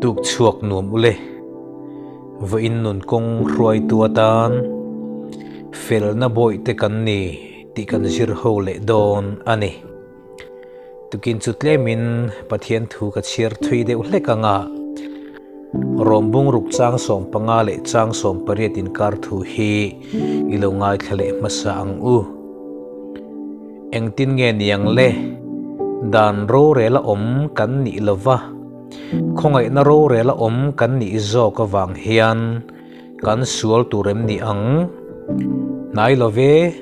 Tuk chhuak nuam ule. Vawiin nun kawng hruaitu atan felna bawihte kan ni tih kan zir ho leh dawn a ni. Tukin chu tlemin Pathian thu ka chhiar thui deuh hlek ang a, Rawmbung ruk chang 15 leh chang 18 inkar thu hi i lo ngaithla leh hmasa ang u. Engtin nge niang le? Dan rorel a awm kan nih lova, khawngaihna rorel a awm kan nih zawk avang hian kan sual tur em ni ang? Hnai lo ve,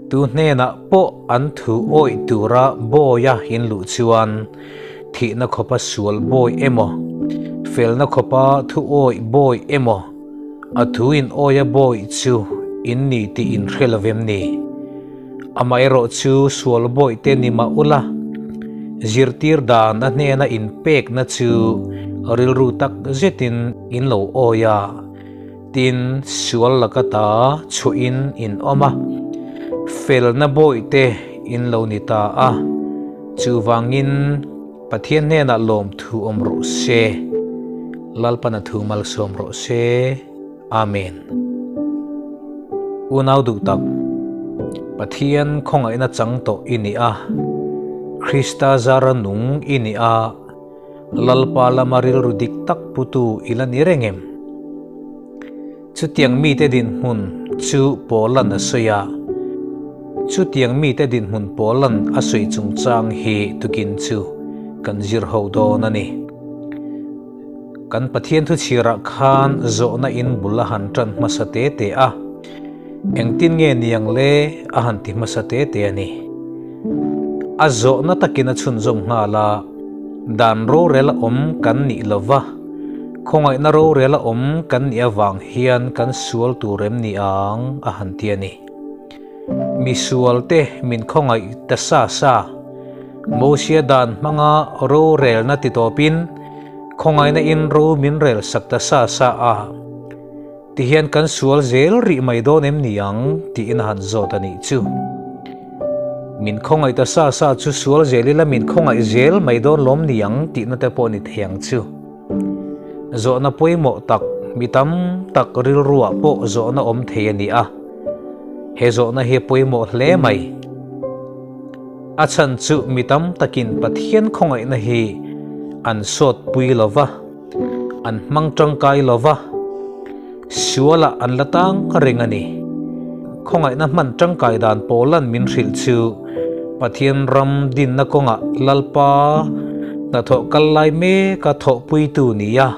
tu hnenah pawh an thu awih tura bawia in luh chuan thihna khawpa sual bawi emaw, felna khawpa thu awih bawi emaw, a thu in awia bawi chu in ni tih in hre lo vem ni? Amaherawh chu sual bawihte ni mah ula, zirtir dan a hnena inpekna chu rilru tak zetin in lo awi a, tin sual laka ta chhuahin in awm a, felna bawihte in lo ni ta a, chuvangin Pathian hnenah lawmthu awm rawh se, Lalpana thu malsawm rawh se. Amen. Unau duh tak, Pathian khawngaihna chang tawh i ni a, Krista zara nung i ni a, Lalpa lama rilru dik tak putu i la ni reng em? Chutiang mite dinhmun chu Paulan a sawi a, chutiang mite dinhmun Paulan a sawi chungchang hi tukin chu kan zir ho dawn a ni. Kan Pathian thu chhirah khan zawhna in bul a han tan hmasa te te a, engtin nge niang le a han ti hmasa te te a ni. A zawhna takin a chhunzawm nghal a, dan rorel a awm kan nih lova, khawngaihna rorel a awm kan nih avang hian kan sual tur em ni ang a han ti a ni. Misualte min khawngaih ta sa sa. Mosia dan hmanga rorelna ti tawpin khawngaihna in ro min rel sak ta sa sa a. Tihian kan sual zel rih mai dawn em ni ang tiin a han zawt a nih chu. Min khawngaih ta sa sa chu sual zel ila min khawngaih zel mai dawn lawm ni ang tihna te pawh ni thei ang chu. Zawhna pawimawh tak mi tam tak rilruah pawh zawhna awm thei a ni a, he zawhna hi pawimawh hle mai. A chhan chu mi tam takin Pathian khawngaihna hi an sawt pui lo va, an hmang tangkai lo va, sualah an la tang reng a ni. Khawngaihna hman tangkai dan Paulan min hrilh chu Pathian ram dinna kawngah Lalpa hnathawh kal lai meka thawhpuitu nia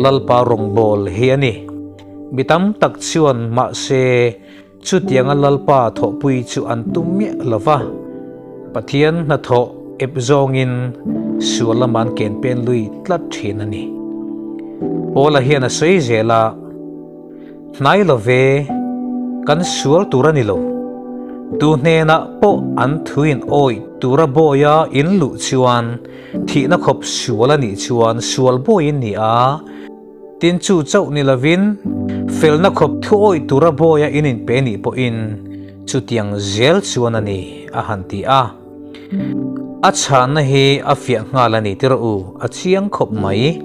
Lalpa rawngbâwl hi a ni. Mi tam tak chuan mahse chutianga Lalpa thawhpui chu an tum miah lo va, Pathian hnathawh ep zawngin sual lama an ken pen lui tlat thin a ni. Paula hian a sawi zel a. Hnai lo ve, kan sual tur a ni lo. Tu hnenah pawh an thu in awih tura bawia in luh chuan thihna khawp sual a nih chuan sual bawi in ni a, tin chu chauh ni lovin felna khawp thu awih tura bawia in inpe nih pawhin chutiang zel chuan a ni, a han ti a. A chhanna hi a fiah nghal a ni tir u, a chiang khawp mai.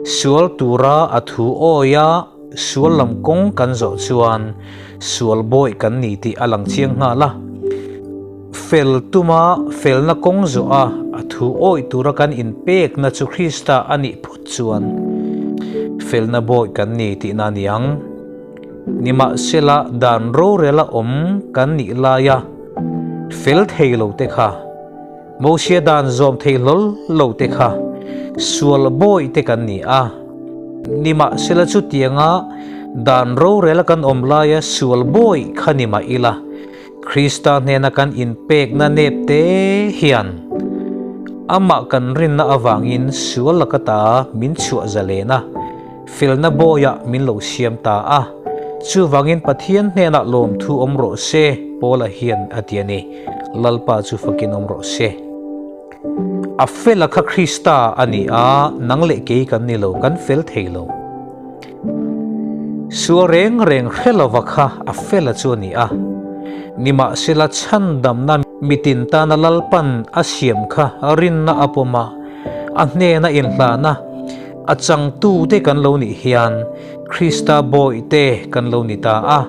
Sual tura a thu awia sual lam kawng kan zawh chuan sual bawi kan ni tih a lang chiang nghal a. Fel tuma felna kawng zawh a a thu awih tura kan inpekna chu Krista a nih phawt chuan felna bawi kan ni tihna a ni ang. Nimahsela dan rorela awm kan nih laia fel thei lo te kha, Mosia dan zawm thei hlawl lo te kha sual bawi te kan ni a. Nimahsela chutianga dan rorela kan awm laia sual bawi kha ni mah ila, Krista hnena kan inpekna nep te hian amah kan rinna avangin sual laka ta min chhuah zalen a, felna bawiah min lo siam ta a. Chuvangin Pathian hnenah lawmthu awm rawh se, Paula hian a ti a ni. Lalpa chu fakin awm rawh se. A fela kha Krista a ni a, nang leh kei kan ni lo, kan fel thei lo. Sual reng reng hre lova kha a fela chu a ni a, nimahsela chhandamna mitin tana Lalpan a siam kha rinna a pawm a, a hnena inhlana. A changtute kan lo nih hian Krista bawihte kan lo ni ta a.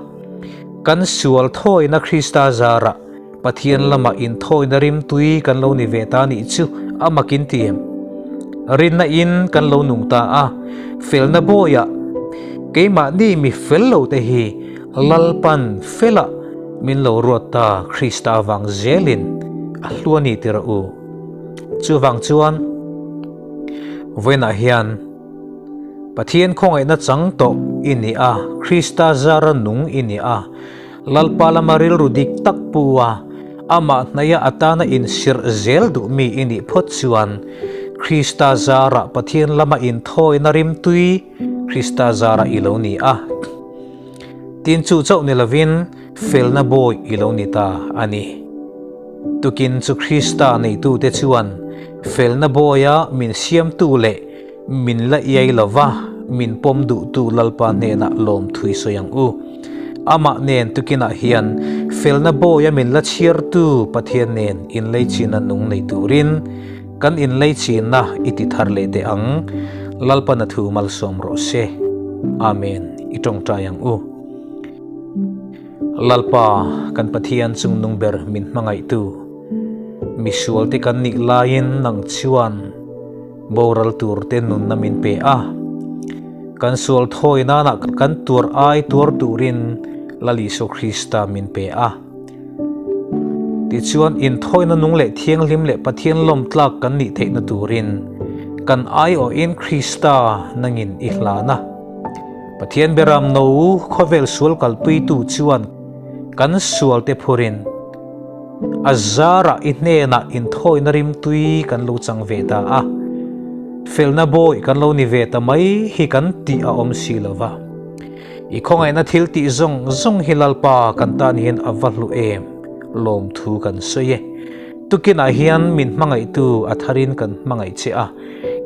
Kan sual thawina Krista zarah Pathian lamah inthawina rimtui kan lo ni ve ta nih chu a makin ti em? Rinna in kan lo nung ta a, felna bawiah keimahni mi fel lo te hi Lalpan felah min lo ruat ta Krista avang zelin a hlu a ni ti rawh u. Chuvang chuan vawiinah hian Pathian khawngaihna chang tawh i ni a, Krista zara nung i ni a, Lalpa lama rilru dik tak pu a, amah hnaia atana insirh zel duh mi i nih phawt chuan Krista zarah Pathian lama inthawina rimtui Krista zarah i lo ni a. Tin chu chauh ni lovin felna bawi i lo ni ta a ni. Tukin chu Krista neitute chuan felna bawia min siamtu leh min la iai lova min pawm duhtu Lalpa hnenah lawmthui sawi ang u. Amah nen tukinah hian felna bawia min la chhiartu Pathian nen inleichina nung nei turin kan inleichina i ti thar leh teh ang. Lalpana thu malsawm rawh se. Amen. I tawngtai ang u. Lalpa, kan Pathian chungnung ber min hmangaihtu, misualte kan nih laiin nang chuan boral turte nunna min pe a. Kan sual thawi nana kan tuar ai tuar turin Lal Isua Krista min pe a. Tichuan, inthawina nung leh thianghlim leh Pathian lawmtlak kan nih theihna turin kan aiawhin Krista nangin i hlan a. Pathian beram no khawvel sual kalpuitu chuan kan sualte phurin a zarah i hnenah inthawina rimtui kan lo chang ve ta a, felna bawi kan lo ni ve ta mai hi kan tih a awm si lo va. I khawngaihna thil tih zawng zawng hi Lalpa kan tan hian a va hlu em? Lawmthu kan sawi e. Tukinah hian min hmangaihtu a tharin kan hmangaih che a.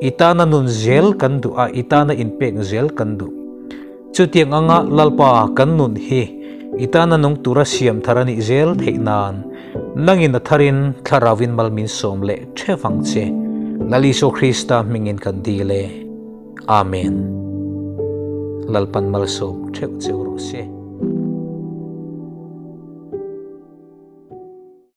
I tana nun zel kan duh a, i tana inpek zel kan duh. Chutiang anga Lalpa kan nun hi i tana nung tura siam thar a nih zel theih nan nangin a tharin Thlarauin mal min sawm leh theuh ang che. Lal Isua Krista hmingin kan dil e. Amen. Lalpan malsawm theuh cheu rawh se.